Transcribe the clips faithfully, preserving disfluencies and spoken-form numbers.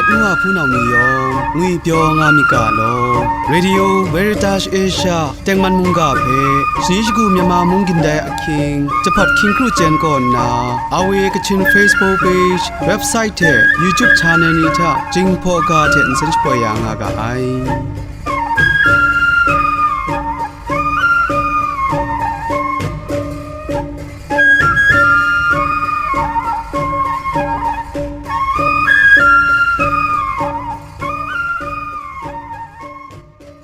N wa hpunau ni yawng ngwipyaw nga myit ga law. Radio Veritas Asia tengman mungga hpe shani shagu Myanmar mung gindai ahkying, jahpawt hkying kru chyen kaw nna, R V A Kachin Facebook page, website hte YouTube channel ni hta Jinghpaw ga hte nsen shapoi ya nga ga ai.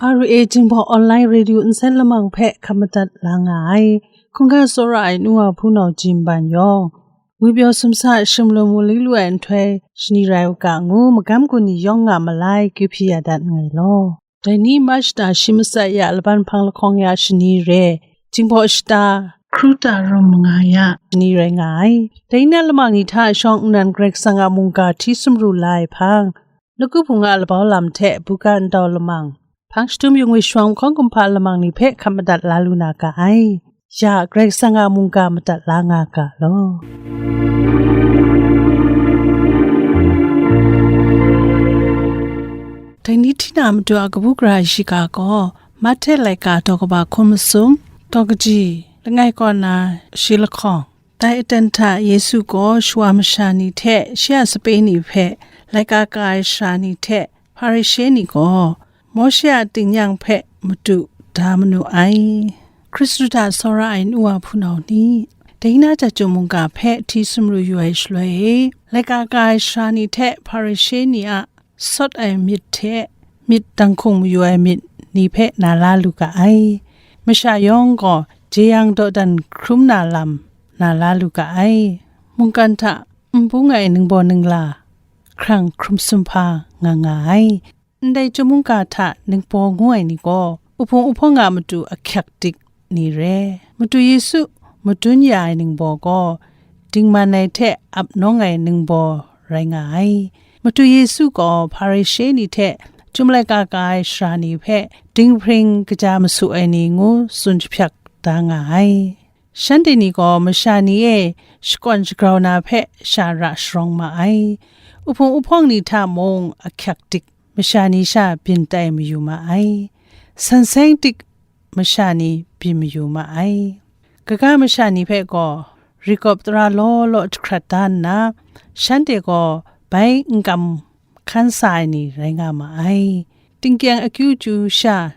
R V A Jinghpaw Online Radio nsen lamang hpe hkap madat la nga ai. Hkungga tsawra ai nu wa hpunau Jim Ban yawng, ngwipyaw sumsa sumlum mu li lu ai nhtoi shani rai u ga ngu, magam gun ni yawng nga malai kyu hpyi ya dat nngai law. Dai ni March shata shi matsat ya laban hpang lahkawng ya shani re, Jinghpaw shata hkru ta rum manga ya shani rai nga ai. Dai ni a lamang ni hta shawng nnan Karai Kasang a mungga hti sumru la ai hpang, Nawku Hpung a labau lam hte buga ndau lamang, hpang shadum yung ai shawng hkawng kumhpa lamang ni hpe hkap madat la lu na ga ai. Ya, Karai Kasang a mungga madat la nga ga law. Dai ni hti na matu a kabu gara ai shiga gaw, Mahte laika daw kaba hkum masum, daw kaji, langai kaw na shi lahkawng. Dai aten hta Yesu gaw shawa masha ni hte shi a sape ni hpe laika ka ai sara ni hte Hparishe ni gaw Mawshe a tingnyang hpe matu da manu ai. Hkristu hta tsawra ai nu wa hpunau ni, dai na chyeju mungga hpe hti sumru yu ai shaloi e, laika ka ai sara ni hte Hparishe ni a sawt ai myit hte myit danghkung mayu ai myit ni hpe na la lu ga ai. Masha yawng gaw jeyang dawdan hkrum na lam na la lu ga ai. Mungkan hta n bung ai ningbaw ningla hkrang hkrum sumhpa nga nga ai. Ndai chyum mungga hta ningbaw ngu ai ni gaw, uhpung uhpawng a matu ahkyak dik ni re. Madu Yesu madun ya ai ningbaw gaw, dingman ai hte ap nawng ai ningbaw rai nga ai. Madu Yesu gaw Hparishe ni hte Chyum Laika ka ai sara ni hpe dinghpring kaja masu ai ni ngu tsun jahpyak da nga ai. Shanhte ni gaw masha ni e shakawn shagrau na hpe sha ra sharawng ma ai. Uhpung uhpawng ni hta mung ahkyak dik masha ni sha byin tai mayu ma ai. San seng dik masha ni byin mayu ma ai. Kaga masha ni hpe gaw rigawp tara law law jahkrat da nna, shanhte gaw bai n kam hkan sa ai ni rai nga ma ai. Tingkyeng akyu chyu sha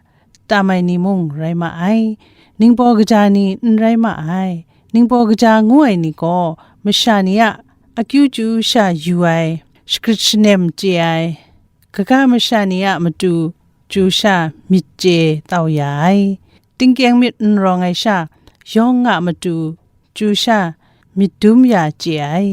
tam ai ni mung rai ma ai. Ningbaw kaja ni n rai ma ai. Ningbaw kaja ngu ai ni gaw masha ni a akyu chyu sha yu ai, shagrit shanem chye ai, kaga masha ni a matu chyu sha myit chye tau ya ai. Tingkyeng myit n rawng ai sha yawng a matu chyu sha myit dum ya chye ai.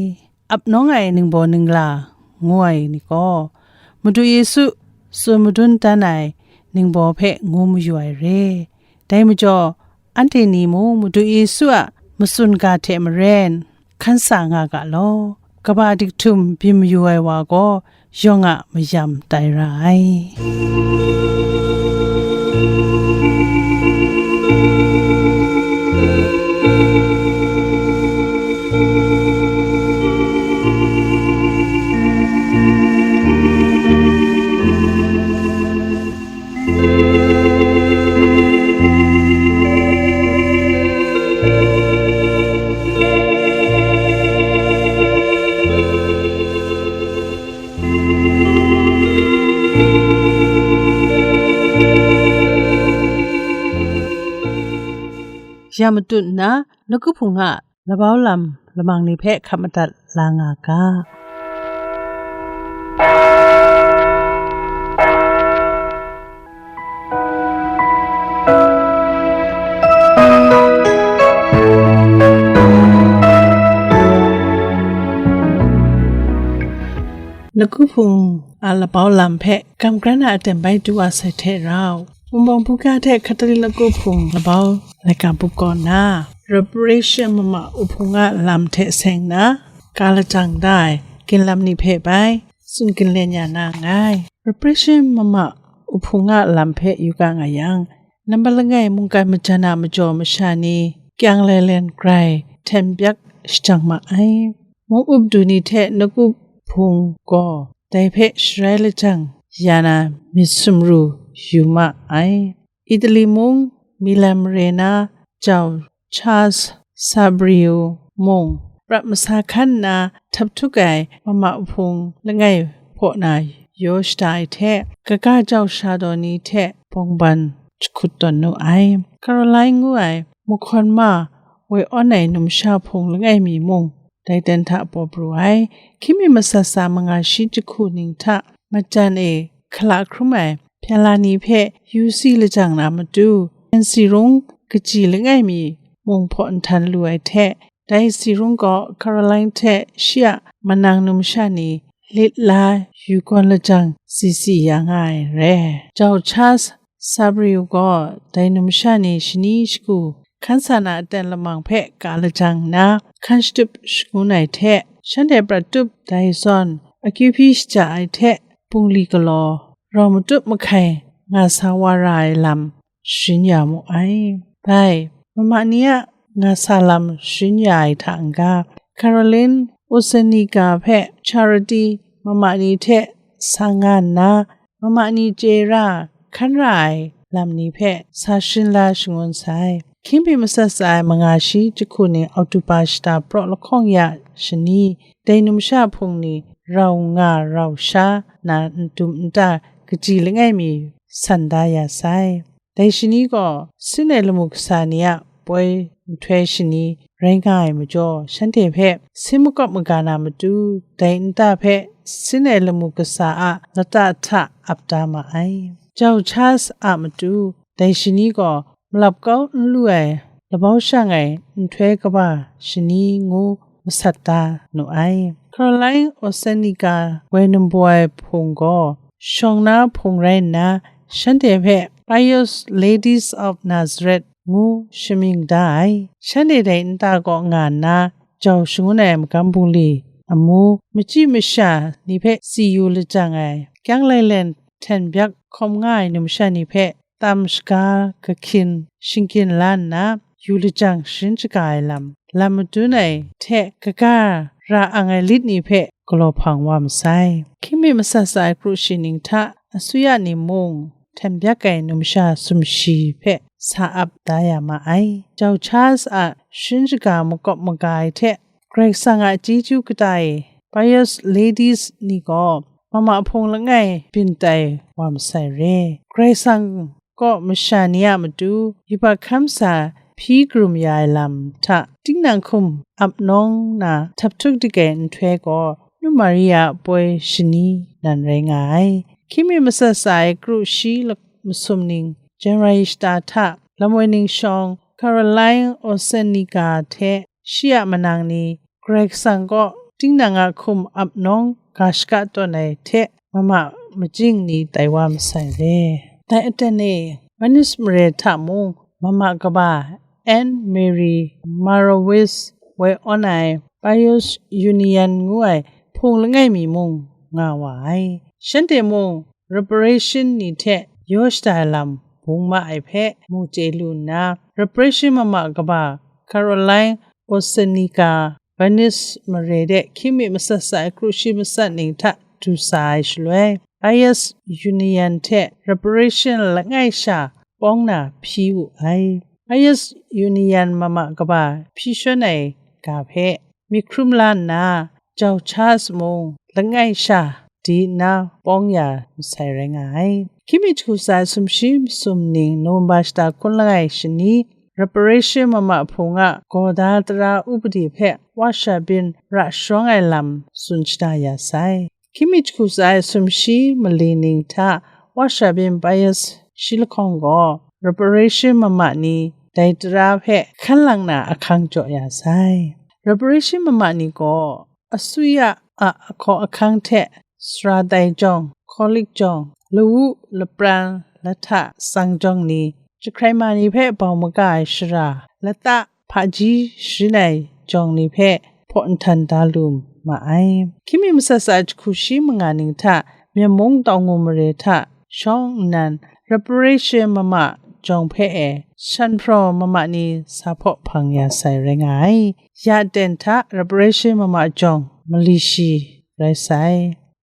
Ap nawng ai ningbaw ningla ngu ai ni gaw, Madu Yesu tsun madun dan ai ningbaw hpe ngu mayu ai re. Dai majaw, anhte ni mung Madu Yesu a matsun ga hte maren hkan sa nga ga law. Kaba dik htum byin mayu ai wa gaw yawng a mayam tai ra ai. Ya matut nna, Nawku Hpung a labau lam lamang ni hpe hkap madat la nga ga. Nawku Hpung a labau lam hpe kamgran a aten bai du wa sai hte rau, Wunpawng Buga hte Hkatali Nawku Hpung labau laika bup kaw na, Reparation mama uhpung a lam hte seng na, ka lajang da ai ginlam ni hpe bai tsun ginlen ya na nngai. Reparation mama uhpung a lam hpe yu ga nga yang, nambat langai mungkan majan a majaw masha ni kyang lailen grai hten byak shajang ma ai. Mung up du ni hte Nawku Hpung gaw dai hpe sharai lajang ya na myit sumru yu ma ai. Italy mung Milan mare na jau Charles Sabrio mung prat masa hkan nna htap htuk ai mama hpung langai hpaw na yaw shada ai hte, kaga jau sha daw ni hte bawngban jahkut tawn nu ai. Caroline ngu ai mahkawn ma woi awn ai numsha hpung langai mi mung dai ten hta paw pru ai. Hkying mi matsat tsa manga shi jahku ning hta majan e hkala hkrum ai hpyen la ni hpe yu si lajang na matu, Nancy rung kaji langai mi mung hpaw nhtan lu ai hte, dai si rung gaw Caroline hte shi a manang numsha ni lit la yu gawn lajang si si ya nga ai re. Jau Charles Sabrio gaw dai numsha ni shani shagu hkan sa na aten lamang hpe ka lajang nna, hkan shatup shangun ai hte, shanhte prat tup dai zawn akyu hpyi shaja ai hte, bungli galaw rau matup mahkai nga sa wa ra ai lam sharin ya mu ai. Bai, mama ni a nga sa lam sharin ya ai hta n-ga, Caroline Osenica hpe Charity mama ni hte sa nga nna, mama ni chye ra hkan ra ai lam ni hpe sa sharin la shangun sai. Hkying mi matsat tsa ai manga shi jahku ning October shata praw lahkawng ya shani, dai numsha hpung ni rau nga rau sha na n dum n ta kaji langai mi san da ya sai. Dai shani gaw sin ai lamu kasa ni a poi nhtoi shani rai nga ai majaw, shanhte hpe sin makawp maga na matu, dai nta hpe sin ai lamu kasa a lata hta ap da ma ai. Jau Charles a matu dai shani gaw malap kau n lu ai labau shang ai nhtoi kaba shani ngu masat da nu ai. Caroline Osenica woi numbaw ai hpung gaw shawng na hpung rai nna, shanhte hpe Pious Ladies of Nazareth ngu shamying da ai. Shanhte dai nta kaw nga nna, jau shangun ai magam bungli amu, machyi masha ni hpe si yu lajang ai, kyang lailen hten byak hkawm nga ai numsha ni hpe tam shaga kahkyin shingkyin la nna, yu lajang sharin shaga ai lam, lam madun ai hte kaga ra ang ai lit ni hpe galaw hpang wa masai. Hkying mi matsat tsa ai kru shi ning hta asuya ni mung, hten byak ai numsha sumshi hpe sa ap da ya ma ai. Jau Charles a sharin shaga makawp maga ai hte, Karai Kasang a chyeju kata e Pious Ladies ni gaw mama hpung langai byin tai wa masai re. Karai Kasang kaw masha ni a matu yubak hkam sa hpyi karum ya ai lam hta, tinang hkum ap nawng na htap htuk dik ai nhtoi gaw, Nu Maria poi shani nan rai nga ai. Hkying mi matsat tsa ai kru shi lak-, masum ning, January shata hta, lamwoi ning shawng, Caroline Osenica hte shi a manang ni, Karai Kasang kaw tinang a hkum ap nawng ga shaka tawn ai hte, mama majing ni tai wa masai re. Dai aten e, Venice mare hta mung, mama kaba Anne Mary Marowitz woi awn ai Pious Union ngu ai hpung langai mi mung nga wa ai. Shanhte mung reparation ni hte yaw shada ai lam bung ma ai hpe mu chye lu nna, reparation mama kaba Caroline Osenica Venice mare de hkying mi matsat tsa ai kru shi matsat ning hta du sa ai shaloi, Pious Union hte reparation langai sha pawng na hpyi wu ai. Pious Union mama kaba hpyi shawn ai ga hpe myit hkrum la nna, jau Charles mung langai sha di nna pawng ya masai rai nga ai. Hkying mi jahku tsa ai sumshi masum ning November shata hkun langai shani, reparation mama hpung a gawda tara upadi hpe wa sha byin ra sharawng ai lam tsun shada ya sai. Hkying mi jahku tsa ai sumshi mali ning hta wa sha byin Pious shi lahkawng gaw, reparation mama ni dai tara hpe hkan lang na ahkang jaw ya sai. Reparation mama ni gaw, asuya a ahkaw ahkang hte sara tai jawng, Catholic jawng, lawu, lapran, lahta, tsang jawng ni, jahkrai ma ni hpe bau maga ai shara, lata, hpaji sharin ai jawng ni hpe hpaw nhtan da lu ma ai. Hkying mi matsat tsa ai jahku shi manga ning hta, Myen mung Tau Ngu mare hta shawng nnan, reparation mama jawng hpe e, shanhpraw mama ni sa hpaw hpang ya sai rai nga ai. Ya ten hta reparation mama jawng mali shi rai sai.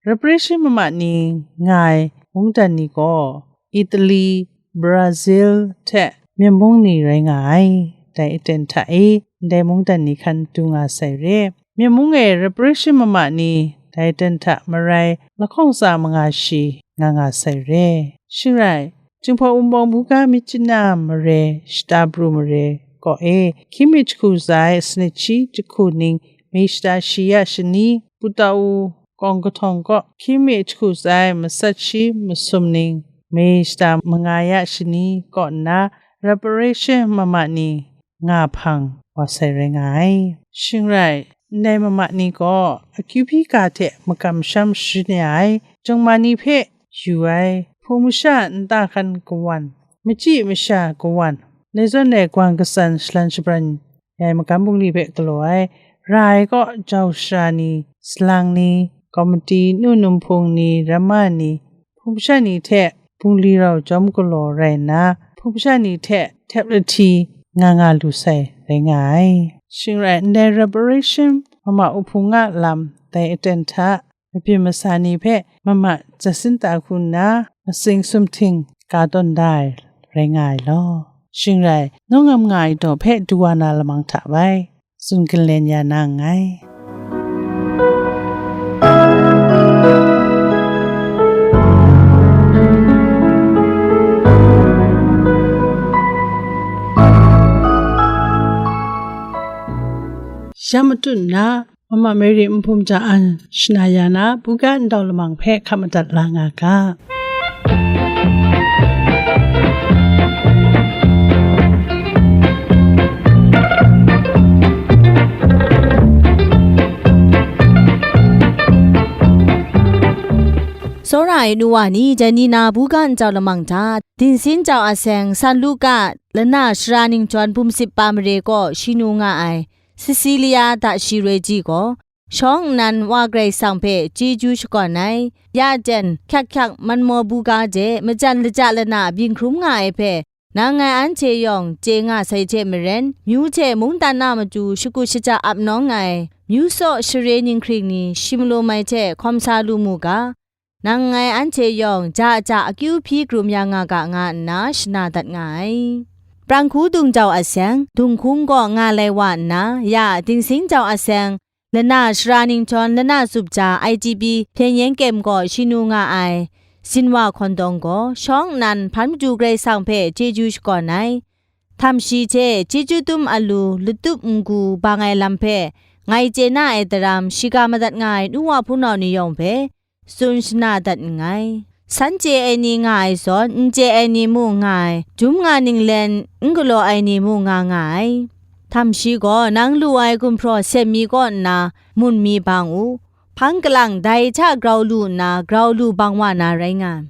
Reparation mama ni nga ai mungdan ni gaw Italy, Brazil hte myen mung ni rai nga ai. Dai aten hta e ndai mungdan ni hkan du nga sai re. Myen mung e Reparation mama ni dai aten hta marai lahkawng tsa manga shi nga nga sai re. Shing rai, Jinghpaw Wunpawng buga Myitkyina mare, shata pru mare kaw e, hkying mi jahku tsa ai sanit shi jahku ning, mi shata shi ya shani, Putau kawng kahtawng kaw, hkying mi jahku tsa ai masat shi masum ning, mi shata manga ya shani kaw nna, Reparation mama ni nga hpang wa sai rai nga ai. Shing rai, ndai mama ni gaw akyu hpyi ga hte makam masham sharin ya ai, jangma ni hpe yu ai, hpung masha nta hkan kawan, machyi masha kawan, dai zawn e gwan katsan shalan shabran ya ai magam bungli hpe galaw ai, ra ai kaw jau sara ni, salang ni, kawmati, nu num hpung ni, ramma ni, hpung masha ni hte bungli rau jawm galaw rai nna, hpung masha ni hte htep lahti nga nga lu sai rai nga ai. Shing rai, ndai Reparation mama uhpung a lam dai aten hta, mabyin masa ni hpe mama zatsin ta hku nna, matsing sumhting ga tawn da ai rai nga ai law. Shing rai, nawng ngam nga ai daw hpe du wa na lamang hta bai, tsun ginlen ya na nngai. Ya matut nna, Mama Mary Nhpum Ja An shana ya na, buga ndau lamang hpe hkap madat la nga ga. Tsawra ai nu wa ni, dai ni na buga njau lamang hta, Dingsin Jau Aseng, San Luka, lana sara ningjawn bum sip pa mare kaw shi nu nga ai, Cecilia da shi roi ji gaw, shawng nnan Wa Karai Kasang hpe chyeju shakawn ai, ya jen, hkyak hkyak manmaw buga de, majan laja lana byin hkrum nga ai hpe, nang ngai anhte yawng chye nga sai hte maren, myu hte mungdan a matu shakut shaja ap nawng ai, myu saw share ninghkring ni shi malum ai hte hkawm sa lu mu ga, nang ngai anhte yawng ja ja akyu hpyi karum ya nga ga, nga nna shana dat nga ai. Prang hku dung jau aseng, dunghkung gaw nga lai wa nna, ya Dingsin Jau Aseng, lana sara ningjawn lana tsup ja I T B hpyen yen kyem gaw shi nu nga ai, Zinwa Hkawn Dawng gaw, shawng nnan hpan madu Karai Kasang hpe chyeju shakawn ai, htam shi hte chyeju dum alu latup n-gu bang ai lam hpe ngai chye na ai daram, shiga madat nga ai nu wa hpunau ni yawng hpe tsun shana dat nngai. San chye ai ni nga ai zawn, n chye ai ni mung nga ai, dum nga ninglen n galaw ai ni mung nga nga ai. Htam shi gaw, nang lu ai gumhpraw sem mi kaw nna mun mi bang u, hpang kalang dai hta grau lu nna, grau lu bang wa na rai nga ai.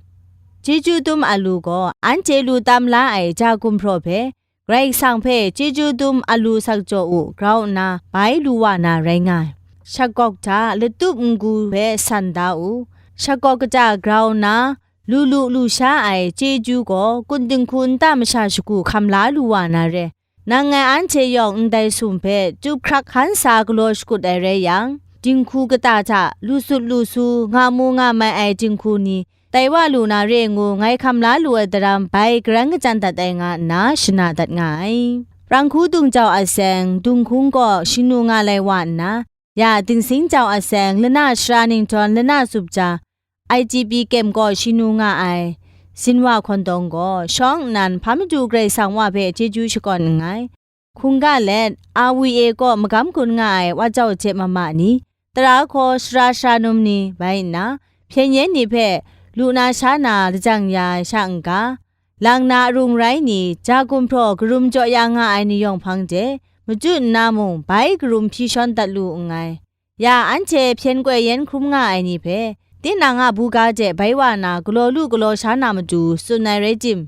Chyeju dum alu gaw, anhte lu tam la ai ja gumhpraw hpe, Karai Kasang hpe chyeju dum alu sak jaw u, grau nna bai lu wa na rai nga ai. Shagawk hta latup n-gu hpe san da u. Shagawk kaja grau nna, lu lu lu sha ai chyeju gaw kun dinghku nta masha shagu hkam la lu wa na re. Nang ngai anhte yawng ndai sum hpe chyup hkrak hkan sa galaw shakut ai rai yang, dinghku kata hta lu sut lu su, nga mu nga mai ai dinghku ni, tai wa lu na re ngu ngai hkam la lu ai daram bai garan kajan dat ai nga nna shana dat nga ai. Prang hku dung jau aseng, dunghkung gaw shi nu nga lai wa nna, ya Dingsin Jau Aseng, lana sara ningjawn lana tsup ja, I T B kyem gaw shi nu nga ai, Zinwa Hkawn Dawng gaw, shawng nnan hpan madu Karai Kasang wa hpe chyeju shakawn nngai. Hkungga let, R W A kaw magam gun nga ai wa jau hte mama ni, tara hkaw sara sara num ni bai nna, hpyen yen ni hpe lu na sha na lajang ya ai sha n-ga, lang na arung rai ni, ja gumhpraw karum jaw ya nga ai ni yawng hpang de, machyu nna mung bai karum hpyi shawn dat lu nngai. Ya anhte hpyen koi yen hkrum nga ai ni hpe, tinang a buga de bai wa na galaw lu galaw sha na matu tsun ai rai tim,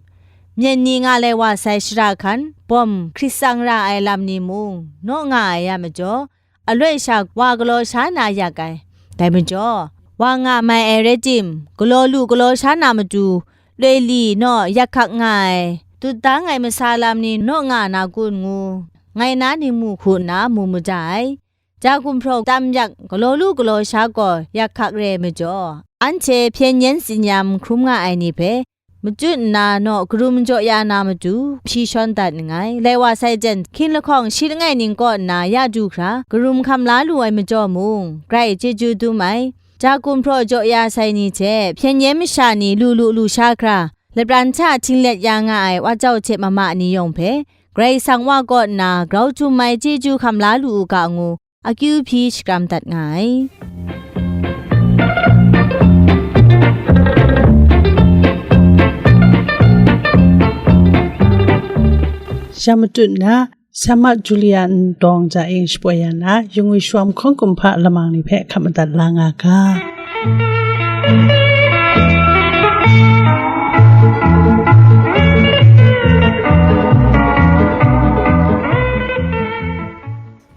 myen ni nga lai wa sai shara hkan, bawm hkrit tsang ra ai lam ni mung naw nga ai ya majaw, aloi sha wa galaw sha na yak ai. Dai majaw, wa nga mai ai rai tim, galaw lu galaw sha na matu, loi li naw yak hkak nga ai, dut dang ai masa lam ni naw nga na kun ngu, ngai na ning mu hku nna mu mada ai. ja gumhpraw tam yak galaw lu galaw sha gaw yak hkak re ai majaw, anhte hpyen yen tsin-yam hkrum nga ai ni hpe, matut nna naw karum jaw ya na matu hpyi shawn dat nngai. Lai wa sai jen, hkin lahkawng shi langai ning kaw nna ya du hkra, karum hkam la lu ai majaw mung, grai chyeju dum ai. Ja gumhpraw jaw ya sai ni hte hpyen yen masha ni lu lu lu sha hkra, lapran hta htinglet ya nga ai wa jau hte mama ni yawng hpe, Karai Kasang Wa kaw nna grau htum ai chyeju hkam la lu u ga ngu, akyu hpyi shakram dat nga ai. Sha matut na, Samat Julia Ndawng Za Ing shapoi ya na, yung ai shawm hkawng kumhpa lamang ni hpe hkap madat la nga ga.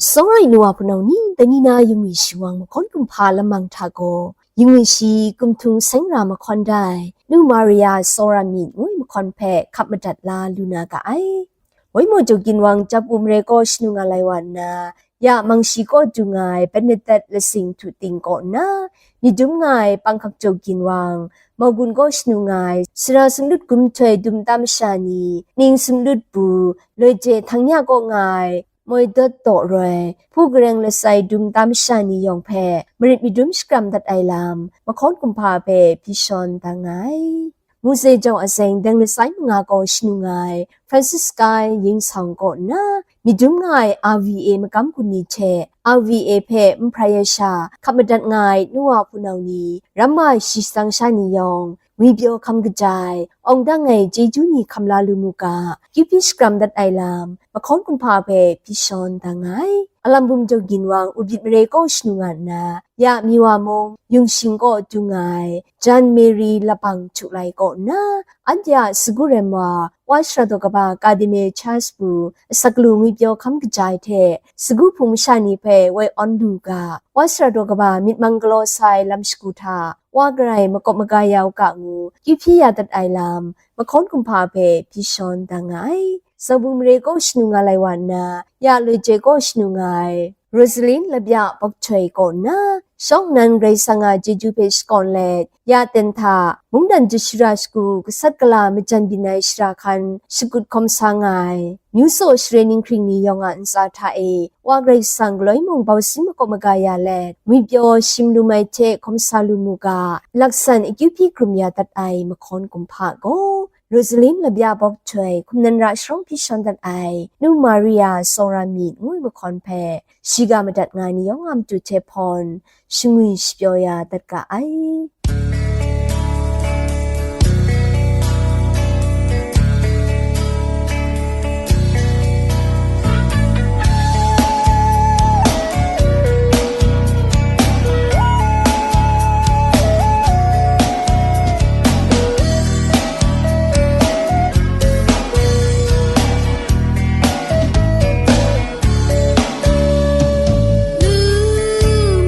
Sawrai nu wa hpunau ni, dai ni na yung ai shawm hkawng kumhpa lamang hta gaw, yung ai shi kumhtung seng ra mahkawn da ai, Nu Maria Tsawra Myit ngu ai mahkawn hpe hkap madat la lu na ga ai. Waimaw Jaw Ginwang Japu mare kaw shanu nga lai wa nna, ya Mangshi kaw du nga ai Bernadette Lasing Htu Ting kaw nna, myit dum nga ai Panghkak Jaw Ginwang, Mawgun kaw shanu nga ai Sara Sumlut Gumhtoi Dum Tam Masha ni, Ning Sumlut Bu, Loi Je Htang Ya kaw nga ai Moi Dawt Daw Roi, Hpu Gareng Lasai Dum Tam Masha ni yawng hpe marit myit dum shakram dat ai lam, mahkawn kumhpa hpe hpyi shawn da nga ai. Muse Jawng Azeng Deng Lasai Manga kaw shanu nga ai Francisca Yingsawng kaw nna, myit dum nga ai R V A magam gun ni hte R V A hpe nhprai ai sha hkap madat nga ai nu wa hpunau ni, ramma shi shatsang sha ni yawng, ngwipyaw hkam kaja ai, awng dang ai chyeju ni hkam la lu mu ga, akyu hpyi shakram dat ai lam, mahkawn kumhpa hpe hpyi shawn da nga ai. Alam bum Jaw Ginwang Ubit mare kaw shanu nga nna, ya Miwa mung Yungshing kaw du nga ai Jan Mary Lapang Htu Lai kaw nna, anhte a sagu rem wa, Wa Shara Daw Kaba Kadime Charles Bu, asak lu ngwipyaw hkam kaja ai hte, sagu hpung masha ni hpe woi awn lu ga, Wa Shara Daw Kaba myit mang galaw sa ai lam shagu hta, Wa Karai makawp maga ya u ga ngu, akyu hpyi ya dat ai lam, mahkawn kumhpa hpe hpyi shawn da nga ai. Zabu mare kaw shanu nga lai wa nna, ya Loi Je kaw shanu nga ai, Rosaline Labya Bawk Htoi kaw nna, shawng nnan Karai Kasang a chyeju hpe shakawn let, ya ten hta, mungdan jashira shagu gasat gala majan byin ai shara hkan shakut hkawm sa nga ai, myu tsaw share ninghkring ni yawng a ntsa hta e, Wa Karai Kasang galoi mung bau sin makawp maga ya let, ngwipyaw shim lum ai hte hkawm sa lu mu ga, laksan akyu hpyi hkrum ya dat ai mahkawn kumhpa gaw, Rosaline Labya Bawk Htoi, hkum nan ra sharawng hpyi shawn dat ai, Nu Maria Tsawra Myit ngu ai mahkawn hpe, shiga madat nga ai ni yawng a matu hte hpawn, shangwi shapyaw ya dat ga ai.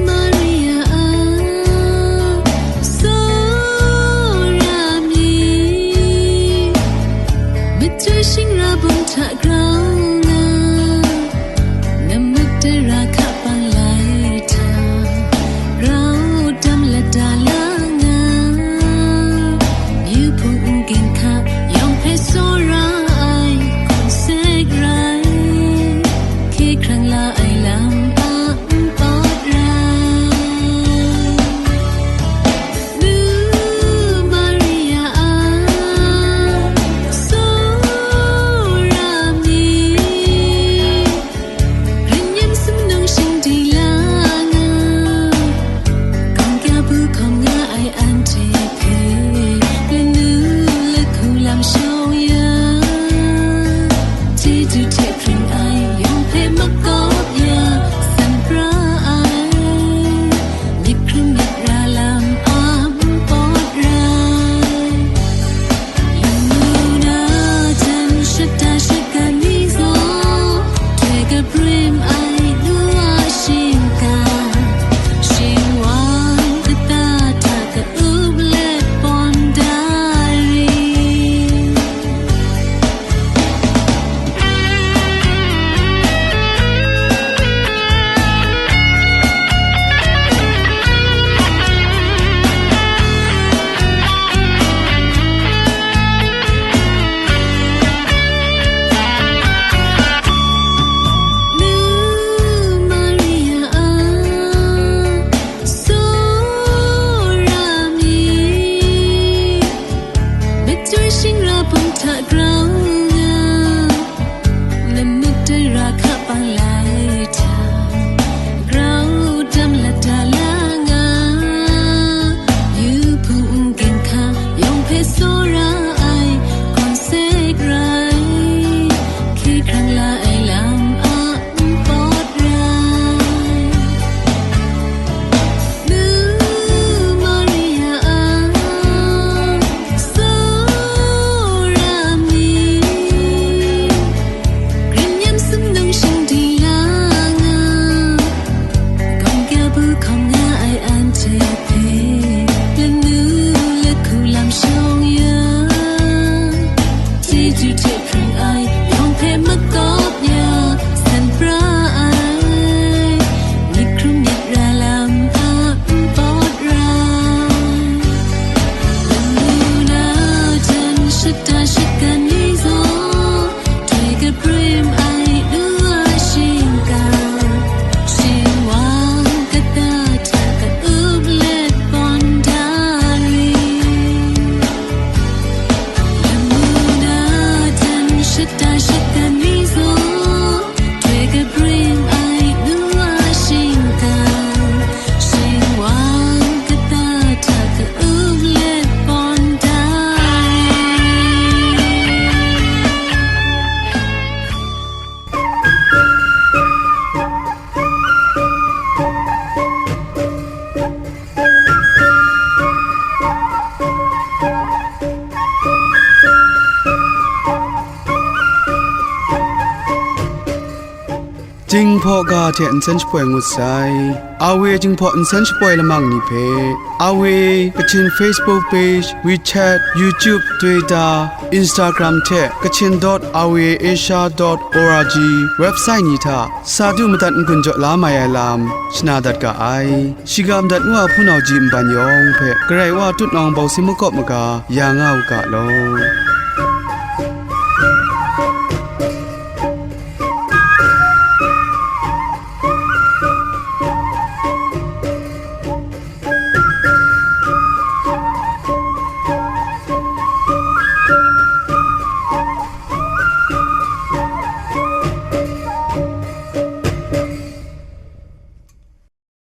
Maria a, Tsawra Myit, matu shingra bum hta grau nga, namut tara hka pang lai hta, rau dam lada la nga, yu hpung n ging hka yawng hpe tsawra ai hkawng sek rai, hkye hkrang la ai lam a npawt rai. Lu Maria a, Tsawra Myit, Hta grau nga, lamu dai ra hka bang lai hta, grau dam lata la nga, yu hpung n ging hka, yawng hpe tsawra ai, gawn sek rai, hkye hkrang la ai lam a n pawt rai. Nu Maria a tsawra mi, grin yam sumnung shingdi la nga, gawng kya bu hkawm nga ai anhte hpe, lanu lahku lam shawng ya, chyeju hte hpring ai, yawng hpe makawp ya, san pra ai, myit hkrum myit ra lam a n pawt rai. Lamu na jan shata shakan ni zaw, htoi kabrim ai nu a shingkang, shingwang kata hta ka-up let bawn da ri. Lamu na jan shata shakan ni zaw, htoi kabrim ai nu a shingkang, shingwang kata hta ka-up let bawn da ri. Jinghpaw ga hte nsen shapoi ngut sai. Awe Jinghpaw nsen shapoi lamang ni hpe, Awe Kachin Facebook page, WeChat, YouTube, Twitter, Instagram hte Kachin dot awe asia dot org website ni hta sa du madat n-gun jaw la mai ai lam shana dat ga ai. Shiga madat nu a hpunau ji nban yawng hpe Karai Wa tutnawng bawsi makawp maga ya nga u ga law.